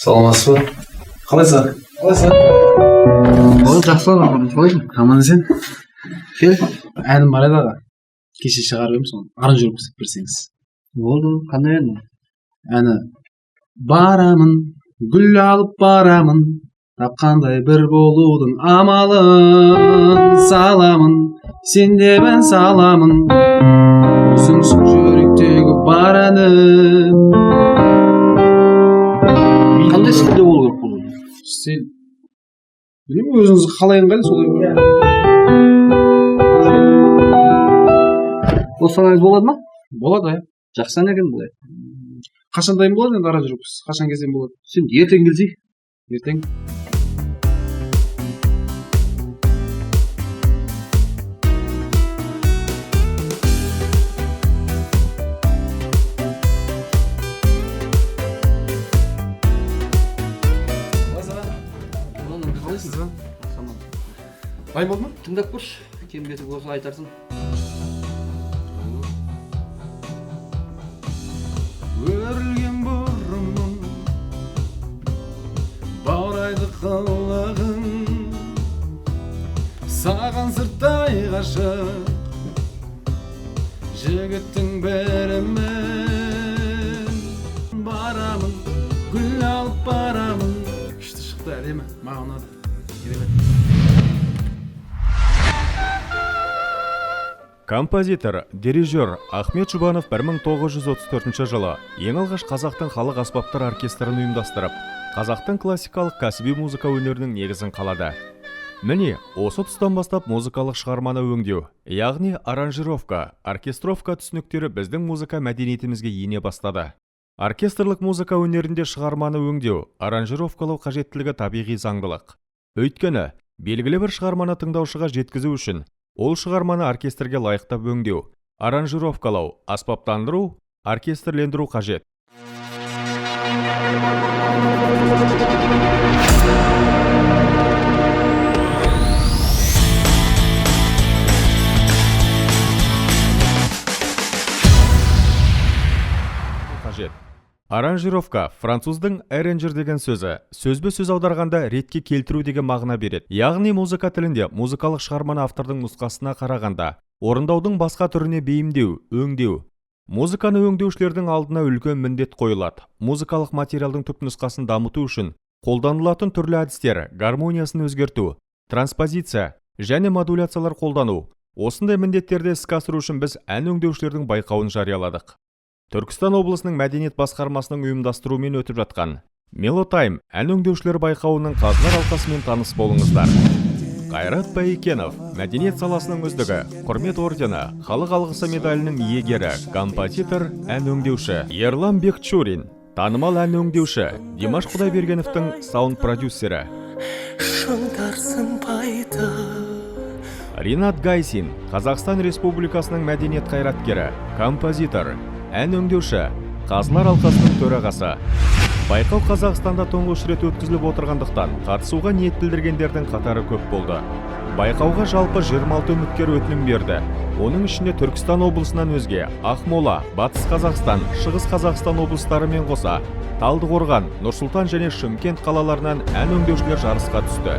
Саламатсыз ба? Қалайсыз? Қалайсыз? Ой, жақсы, қалайсың? Аман есен. Кел. Әнім бар еді, аға. Кеше шығарып едім, соны аранжировка істеп берсеңіз. Болды, қандай ән? Әні: барамын, гүл алып барамын, тапқандай бір болудың амалын саламын, сен деп ән саламын, өзіңсің жүректегі бар әнім. Қандай стильде болу керек бұл? Стиль, білмеймін, өзіңіз қалай ыңғайлы, солай. Осы болады ма? Болады, иә. Жақсы ән екен бұл. Қашан дайын болады енді аранжировкасы? Қашан келсем болады? Сен ертең келсей. Ертең. Қалайсыз ба? Дайын болды ма? Тыңдап көрші, кем кетік болса айтарсың. Өрілген бұрымың, баурайды қылығың, саған сырттай ғашық жігіттің бірімін. Барамын, гүл алып барамын. Күшті шықты, әдемі, маған ұнады, керемет. Композитор, дирижер Ахмет Жұбанов 1934 жылы ең алғаш қазақтың халық аспаптар оркестрін ұйымдастырып, қазақтың классикалық кәсіби музыка өнерінің негізін қалады. Міне, осы тұстан бастап музыкалық шығарманы өңдеу, яғни аранжировка, оркестровка түсініктері біздің музыка мәдениетімізге ене бастады. Оркестрлік музыка өнерінде шығарманы өңдеу, аранжировкалау қажеттілігі табиғи заңдылық. Өйткені, белгілі бір шығарманы тыңдаушыға жеткізу үшін ол шығарманы оркестрге лайықтап өңдеу, аранжировкалау, аспаптандыру, оркестрлендіру қажет. Қажет. Аранжировка француздың arranger деген сөзі. Сөзбе-сөз аударғанда ретке келтіру деген мағына береді. Яғни музыка тілінде музыкалық шығарманы автордың нұсқасына қарағанда орындаудың басқа түріне бейімдеу, өңдеу. Музыканы өңдеушілердің алдына үлкен міндет қойылады. Музыкалық материалдың түпнұсқасын дамыту үшін қолданылатын түрлі әдістер, гармониясын өзгерту, транспозиция және модуляциялар қолдану. Осындай міндеттерді іске асыру үшін біз ән өңдеушілердің байқауын жарияладық. Түркістан облысының мәдениет басқармасының ұйымдастыруымен өтіп жатқан Мелотайм ән өңдеушілер байқауының қазылар алқасымен таныс болыңыздар. Қайрат Бәйкенов, мәдениет саласының үздігі, құрмет ордені, халық алғысы медалінің иегері, композитор, ән өңдеуші. Ерлан Бекчурин, танымал ән өңдеуші, Димаш Құдайбергеновтың саунд продюсері. Шыңдар сынбайды. Ринат Гайсин, Қазақстан Республикасының мәдениет қайраткері, композитор, ән өңдеуші, қазылар алқасының төрағасы. Байқау Қазақстанда тұңғыш рет өткізіліп отырғандықтан қатысуға ниет білдіргендердің қатары көп болды. Байқауға жалпы 26 үміткер өтінім берді. Оның ішінде Түркістан облысынан өзге Ақмола, Батыс Қазақстан, Шығыс Қазақстан облыстарымен қоса Талдықорған, Нұр-Сұлтан және Шымкент қалаларынан ән өңдеушілер жарысқа түсті.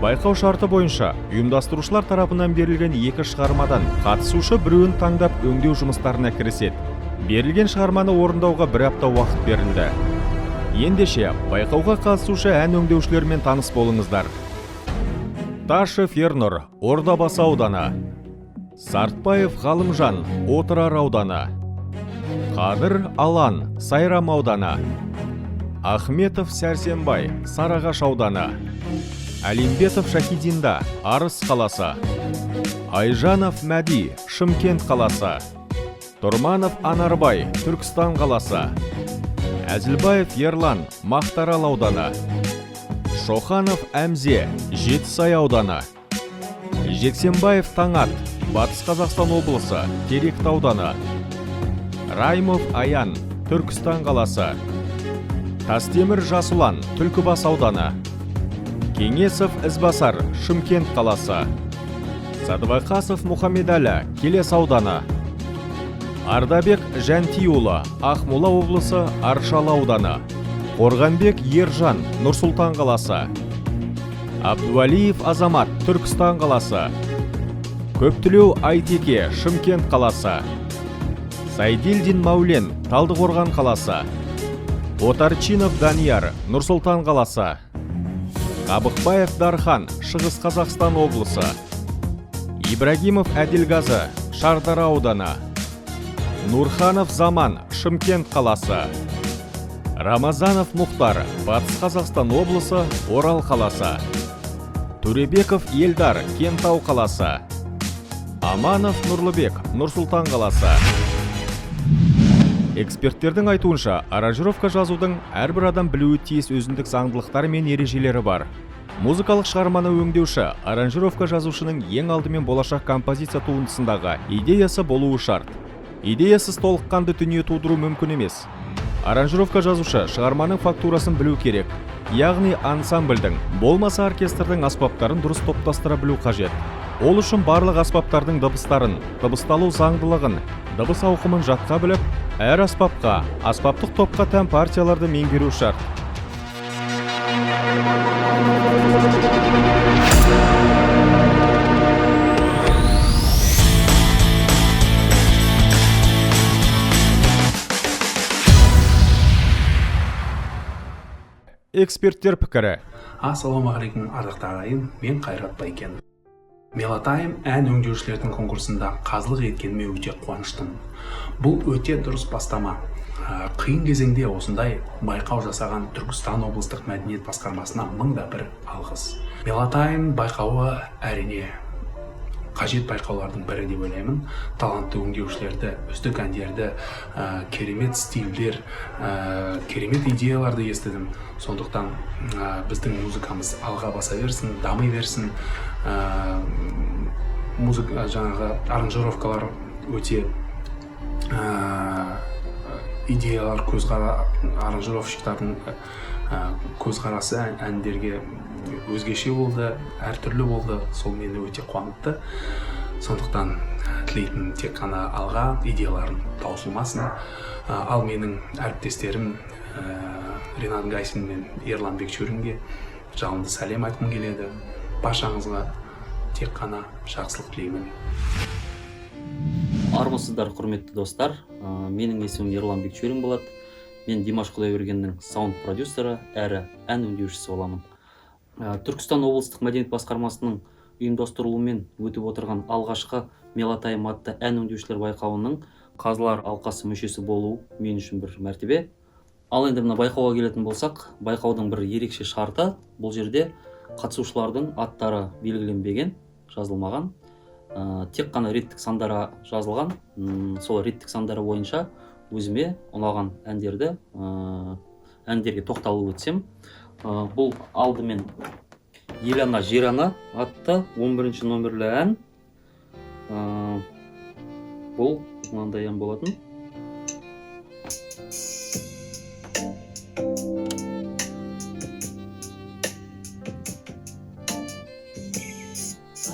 Байқау шарты бойынша ұйымдастырушылар тарапынан берілген екі шығармадан қатысушы біреуін таңдап өңдеу жұмыстарына кіріседі. Берілген шығарманы орындауға бір апта уақыт берілді. Ендеше, байқауға қатысушы ән өңдеушілермен таныс болыңыздар. Ташев Ернұр, Ордабасы ауданы. Сартбаев Ғалымжан, Отырар ауданы. Қадыр Алан, Сайрам ауданы. Ахметов Сәрсенбай, Сарыағаш ауданы. Әлимбетов Шахидинда, Арыс қаласы. Айжанов Мәди, Шымкент қаласы. Тұрманов Анарбай, Түркістан қаласы. Әзілбаев Ерлан, Мақтарал ауданы. Шоханов Әмзе, Жетісай ауданы. Жексенбаев Таңат, Батыс Қазақстан облысы, Теректі ауданы. Раймов Аян, Түркістан қаласы. Тастемір Жасұлан, Түлкібас ауданы. Кеңесов Ізбасар, Шымкент қаласы. Садвақасов Мұхамедәлі, Келес ауданы. Ардабек Жантиұлы, Ақмола облысы, Аршалы ауданы. Қорғанбек Ержан, Нұр-Сұлтан қаласы. Абдуалиев Азамат, Түркістан қаласы. Көптілеу Айтеке, Шымкент қаласы. Сайдилдин Маулен, Талдықорған қаласы. Отарчинов Данияр, Нұр-Сұлтан қаласы. Қабықбаев Дархан, Шығыс Қазақстан облысы. Ибрагимов Әділгазы, Шардара ауданы. Нурханов Заман, Шымкент қаласы. Рамазанов Мұхтар, Батыс Қазақстан облысы, Орал қаласы. Төребеков Елдар, Кентау қаласы. Аманов Нұрлыбек, Нұр-Сұлтан қаласы. Эксперттердің айтуынша, аранжировка жазудың әрбір адам білуі тиіс өзіндік заңдылықтары мен ережелері бар. Музыкалық шығарманы өңдеуші, аранжировка жазушының ең алдымен болашақ композиция туындысындағы идеясы болуы шарт. Идеясыз толыққанды дүние тудыру мүмкін емес. Аранжировка жазушы шығарманың фактурасын білу керек. Яғни ансамбльдің, болмаса оркестрдің аспаптарын дұрыс топтастыра білу қажет. Ол үшін барлық аспаптардың дыбыстарын, дыбысталу заңдылығын, дыбыс ауқымын жатқа біліп, әр аспапқа, аспаптық топқа тән партияларды меңгеру шарт. Эксперттер пікірі. Ассалаумағалейкум, ардақты ағайын, мен Қайрат Байкен. Мелотайм ән өңдеушілердің конкурсында қазылық еткеніме өте қуаныштымын. Бұл өте дұрыс бастама. Қиын кезеңде осындай байқау жасаған Түркістан облыстық мәдениет басқармасына мың да бір алғыс. Мелотайм байқауы әрине қажет байқаулардың бірі деп ойлаймын. Талантты өңдеушілерді, үздік әндерді, керемет стильдер, керемет идеяларды естідім. Сондықтан біздің музыкамыз алға баса берсін, дами берсін. Музыка, жаңағы аранжировкалар өте идеялар, көзқара, аранжировщиктардың көзқарасы әндерге өзгеше болды, әртүрлі болды. Сол мені өте қуантты. Сондықтан тілейтінім тек қана алға, идеяларым таусылмасын. Ал менің әріптестерім Ринат Гайсин мен Ерлан Бекчуринге жалынды сәлем айтқым келеді. Баршаңызға тек қана жақсылық тілеймін. Армысыздар, құрметті достар. Менің есімім Ерлан Бекчурин болады. Мен Димаш Құдайбергеннің саунд продюсері әрі ән өңдеушісі боламын. Түркістан облыстық мәдениет басқармасының ұйымдастыруымен өтіп отырған алғашқы Мелотайм атты ән өңдеушілер байқауының қазылар алқасы мүшесі болу мен үшін бір мәртебе. Ал енді мына байқауға келетін болсақ, байқаудың бір ерекше шарты бұл жерде қатысушылардың аттары белгіленбеген, жазылмаған. Тек қана реттік сандары жазылған. Сол реттік сандары бойынша өзіме ұнаған әндерге тоқталып өтсем, бұл алдымен Ел ана, жер ана атты 11 номерлі ән. Бұл мынандай ән болатын.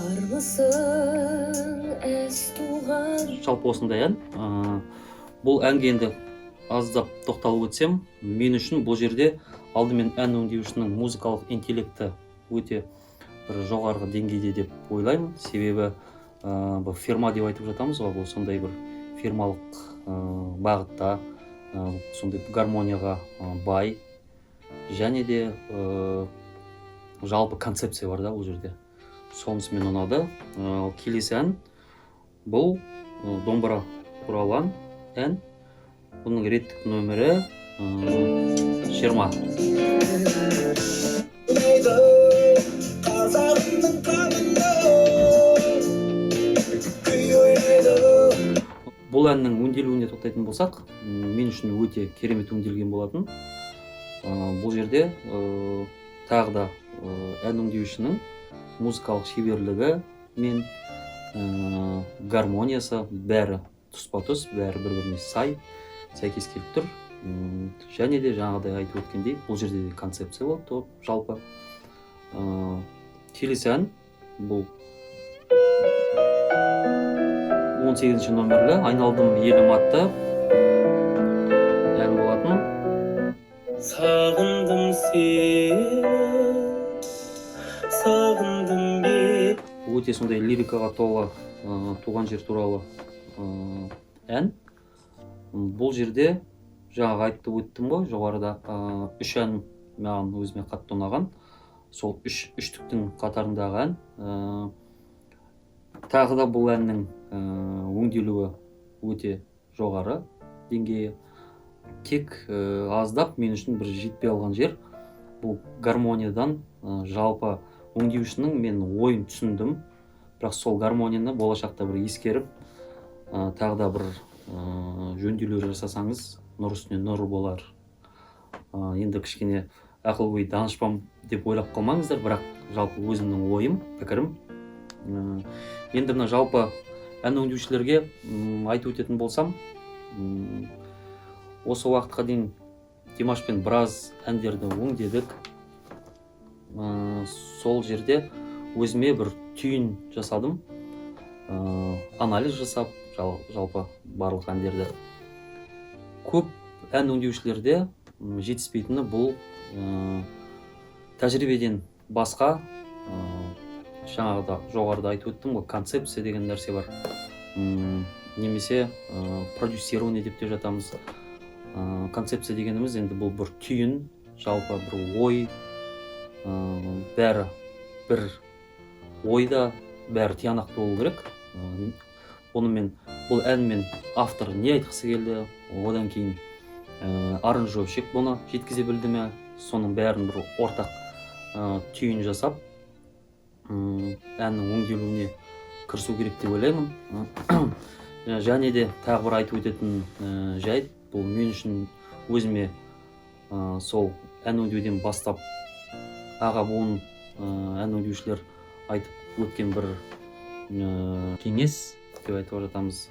Армысың әз туған. Жалпы осындай ән. Бұл әнге енді аздап тоқталып өтсем, мен үшін бұл жерде алдымен ән өңдеушінің музыкалық интеллекті өте бір жоғарғы деңгейде деп ойлаймын. Себебі, бұл фирма деп айтып жатамыз ғой, бұл сондай бір фирмалық бағытта, сондай гармонияға бай және де жалпы концепция бар да бұл жерде. Сонысымен ұнады. Келесі ән бұл домбыра туралы ән. Бұның реттік нөмірі 20. Бұл әннің өңделуіне тоқтайтын болсақ, мен үшін өте керемет өңделген болатын. Бұл жерде тағы да ән өңдеушінің музыкалық шеберлігі мен гармониясы бәрі тұспа-тұс, бәрі бір-біріне сай, сәйкес келіп тұр. Және де жаңағыдай айтып өткендей, бұл жерде де концепция болды жалпы. Келесі ән бұл 18 номерлі Айналдым елім атты ән болатын. Сағындым сені, сағындым бе. Өте сондай лирикаға толы, туған жер туралы ән. Бұл жерде жаңағы айтып өттім ғой жоғарыда, үш ән маған өзіме қатты ұнаған. Сол үштіктің қатарындағы ән. Тағы да бұл әннің өңделуі өте жоғары деңгейі. Тек аздап мен үшін бір жетпей алған жер бұл гармониядан. Жалпы өңдеушінің мен ойын түсіндім, бірақ сол гармонияны болашақта бір ескеріп, тағы да бір жөнделулер жасасаңыз, нұр үстіне нұр болар. Енді кішкене ақылгөй данышпан деп ойлап қалмаңыздар, бірақ жалпы өзімнің ойым, пікірім. Енді мына жалпы ән өңдеушілерге айтып өтетін болсам, осы уақытқа дейін Димашпен біраз әндерді өңдедік. Сол жерде өзіме бір түйін жасадым, анализ жасап, жалпы барлық әндерді. Көп ән өңдеушілерде жетіспейтіні бұл тәжірибеден басқа, жаңағыда жоғарыда айтып өттім ғой, концепция деген нәрсе бар. Немесе продюсирование деп те жатамыз. Концепция дегеніміз енді бұл бір түйін, жалпы бір ой, бәрі бір ойда, бәрі тиянақты болу керек. Онымен бұл әнмен автор не айтқысы келді, одан кейін аранжировщик бұны жеткізе білді ме, соның бәрін бір ортақ түйін жасап, әннің өңделуіне кірісу керек деп ойлаймын. Және де тағы бір айтып өтетін жайт, бұл мен үшін өзіме сол ән өңдеуден бастап аға буын ән өңдеушілер айтып өткен бір кеңес деп айтып жатамыз.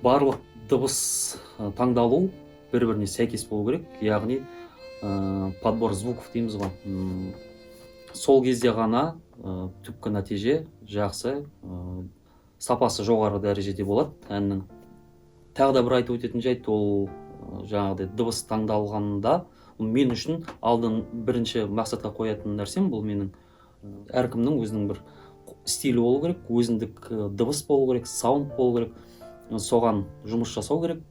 Барлық дыбыс таңдалу бір-біріне сәйкес болу керек, яғни подбор звуков дейміз ғой. Сол кезде ғана түпкі нәтиже жақсы, сапасы жоғары дәрежеде болады әннің. Тағы да бір айтып өтетін жайт, ол жаңағыдай дыбыс таңдалғанда, ол мен үшін алдын бірінші мақсатқа қоятын нәрсем, бұл менің әркімнің өзінің бір стилі болу керек, өзіндік дыбыс болу керек, саунд болу керек, соған жұмыс жасау керек.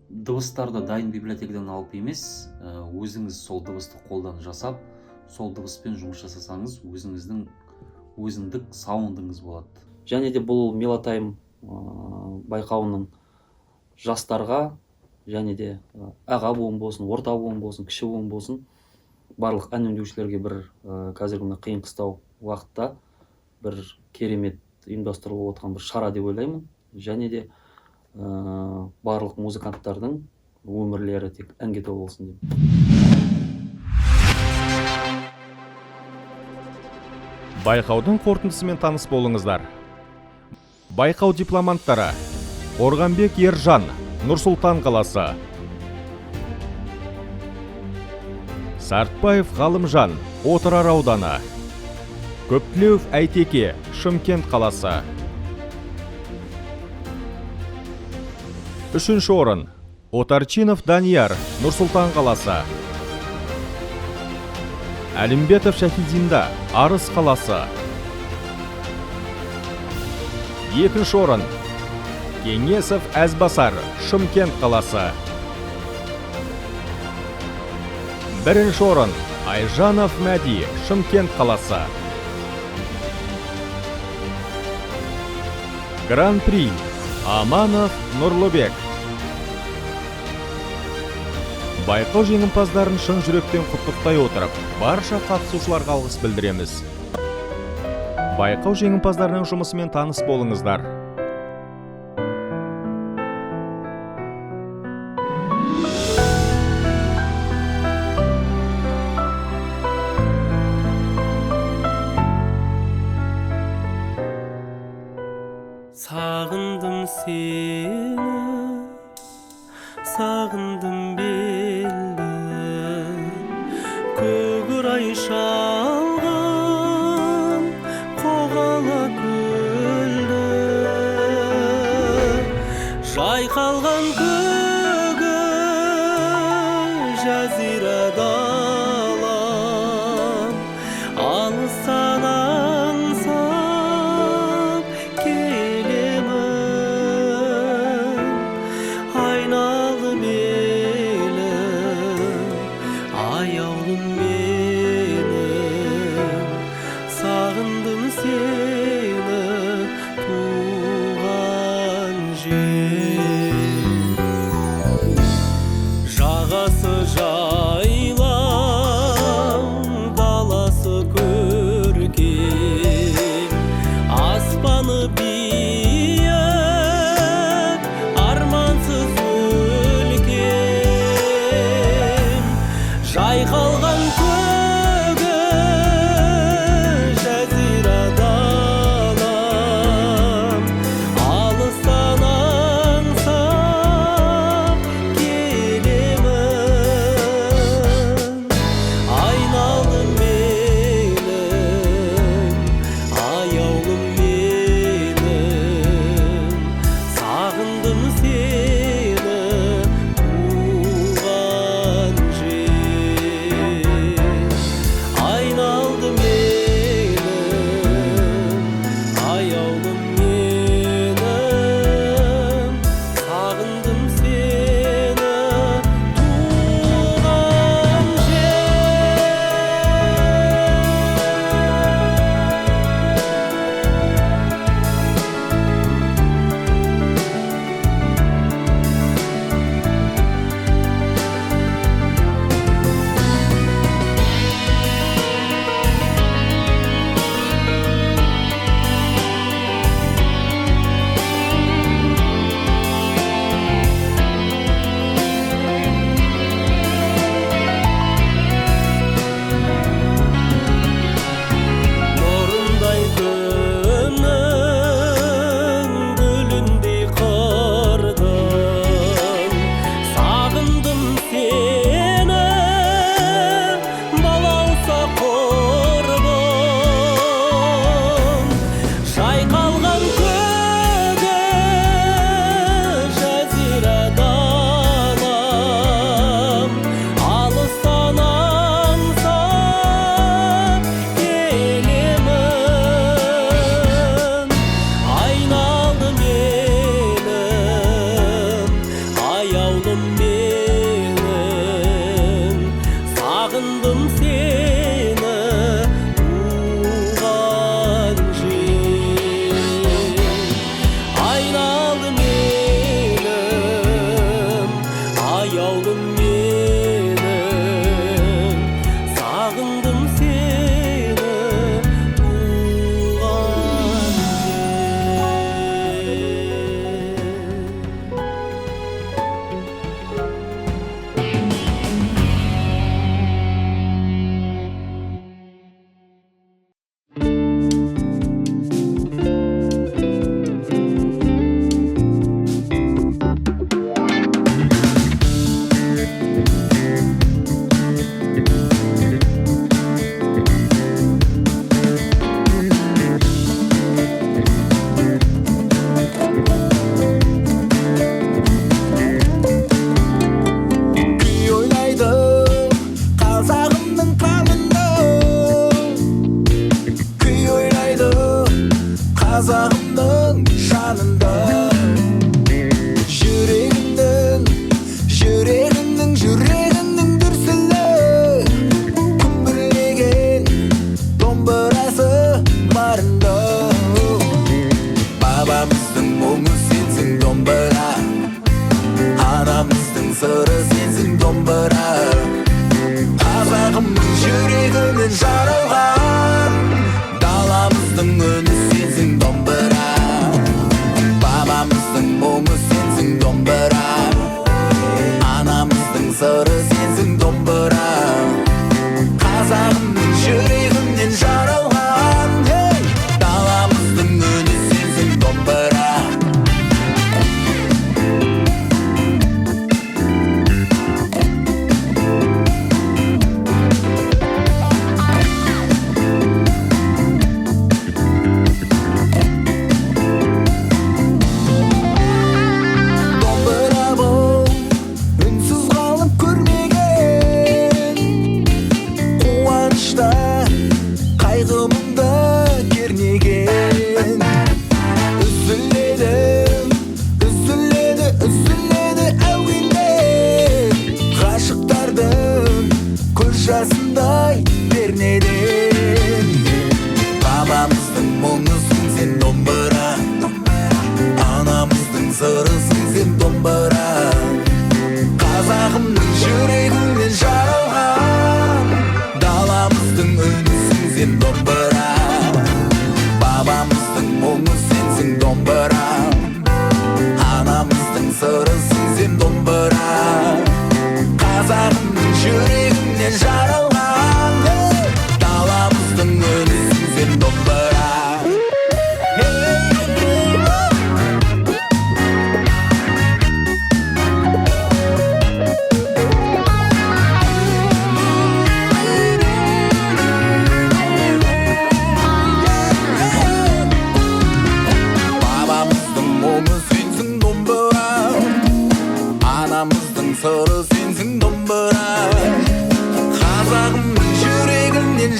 Дыбыстарды дайын библиотекадан алып емес, өзіңіз сол дыбысты қолдан жасап, сол дыбыспен жұмыс жасасаңыз, өзіңіздің өзіндік саундыңыз болады. Және де бұл Мелотайм байқауының жастарға және де аға буын болсын, орта буын болсын, кіші буын болсын, барлық ән өңдеушілерге бір қазіргі мына қиын қыстау уақытта бір керемет ұйымдастырылып отырған бір шара деп ойлаймын. Және де барлық музыканттардың өмірлері тек әнге толы болсын деймін. Байқаудың қорытындысымен таныс болыңыздар. Байқау дипломанттары: Қорғанбек Ержан, Нұр-Сұлтан қаласы. Сартбаев Ғалымжан, Отырар ауданы. Көптілеуов Әйтеке, Шымкент қаласы. Үшінші орын Отарчинов Данияр, Нұр-Сұлтан қаласы. Әлімбетов Шахидинда, Арыс қаласы. Екінші орын Кеңесов Әзбасар, Шымкент қаласы. Бірінші орын Айжанов Мәди, Шымкент қаласы. Гран-при Аманов Нұрлыбек. Байқау жеңімпаздарын шын жүректен құттықтай отырып, барша қатысушыларға алғыс білдіреміз. Байқау жеңімпаздарының жұмысымен таныс болыңыздар. Сағындым сені, сағындым белді, көк ұрай шалған қоғала көлді, жайқалған көгім Жазира далам, алыстан аңсап келемін. Айналым елім, аяулым менің, сағындым сені, туған жер. Жағасы жайлау, даласы көркем, аспаны биік, армансыз өлкем. Жайқалған көгі, жазира далам, алыстан аңсап келемін. Айналым менің, аяулым менің, сағындым сені, туған жер. Айналдым елім, аяулым менің, сағындым сені, туған жер. Нұрындай күннің, гүліндей қырдың, сағындым сені, балауса құрбым. Жайқалған көгі, жазира далам, алыстан аңсап келемін. Айналдым елім, аяулым менің, сағындым сені, туған жер. Айналдым елім, аяулым менің, сағындым сені, туған жер. Күй ойнайды қазағымның қанында, күй ойнайды қазағымның жанында. Жүрегімнің, жүрегімнің, жүрегімнің дүрсілі, күмбірлеген домбырасы барында. Бабамыздың мұңы сенсің, домбыра, анамыздың сыры сенсің, домбыра. Қазағымның жүрегінен жаралған даламыздың үні сенсің, домбыра. Бабамыздың мұңы сенсің, домбыра, анамыздың сыры сенсің, домбыра. Қазағымның жүрегінен жаралған, ей, даламыздың үні сенсің, домбыра. Домбыра бол, үнсіз қалып көрме. Мұндай пернеден. Бабамыздың мұңысың сен, домбыра. Анамыздың сырысың сен, домбыра. Қазағымның жүрегінен жаралған, даламыздың үнісің сен, домбыра. Бабамыздың мұңы сенсің, домбыра. Анамыздың сырысың сен, домбыра. Қазағымның жүрегінен жаралған, ей, даламыздың үнісің сен, домбыра. Бабамыздың мұңы сенсің, домбыра. Анамыздың сыры сенсің, домбыра. Қазағымның жүрегінен.